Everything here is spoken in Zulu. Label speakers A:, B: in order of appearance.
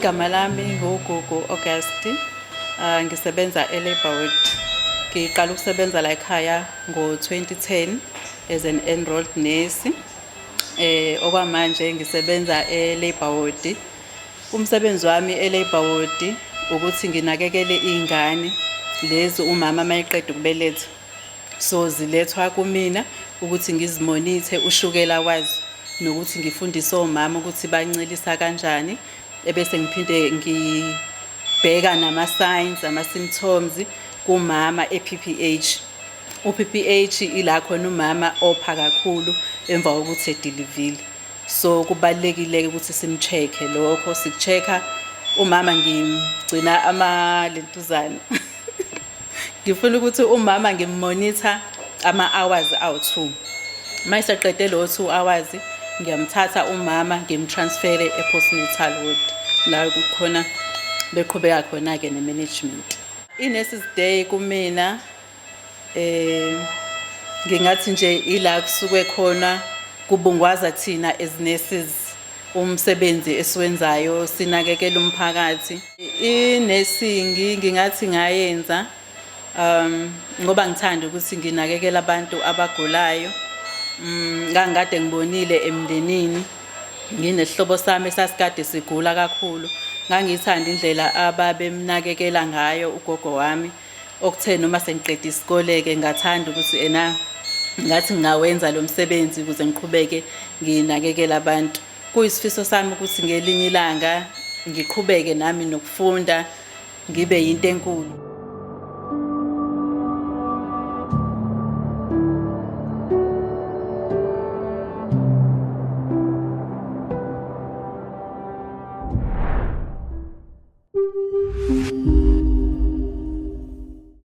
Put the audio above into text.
A: Igama lami nguGugu August. Ngisebenza e-Labour Ward. Ngiqala ukusebenza la ekhaya ngo-2010 as an enrolled nurse. Okwamanje ngisebenza e-Labour Ward. Umsebenzi wami e-Labour Ward ukuthi nginakekele iy'ngane lezi umama mayeqeda ukubeletha. So zilethwa kumina ukuthi ngizimonithe ushukela wazo nokuthi ngifundise omama ukuthi bancelisa kanjani, ebese ngiphinde ngibheka nama-signs, ama-symptoms kumama e-PPH. U-PPH ila khona umama opha kakhulu emva kokuthi edilivile. So kubalulekile ukuthi sim-check-e lokho, siku-check-a umama ngimgcina amalentuzana. Ngifuna ukuthi umama ngim-monitor ama-hours awu-2. Uma eseqede lo 2 hours, ngiyamthatha umama ngim-transfer-e e-postnatal ward la kukhona beqhubeka khona-ke ne-management. I-Nurses Day kumina ngingathi nje ila kusuke khona kubungwaza thina as nurses umsebenzi esiwenzayo, sinakekela umphakathi. I-nursing ngingathi ngayenza ngoba ngithanda ukuthi nginakekela abantu abagulayo. Ngangikade ngibonile emndenini, nginesihlobo sami esasikade sigula kakhulu. Ngangiyithanda indlela ababemnakekela ngayo ugogo wami. Okuthe noma sengiqeda isikole-ke ngathanda ukuthi ena ngathi ngingawenza lo msebenzi ukuze ngiqhubeke nginakekela abantu. Kuyisifiso sami ukuthi ngelinye ilanga ngiqhubeke nami nokufunda, ngibe yinto enkulu.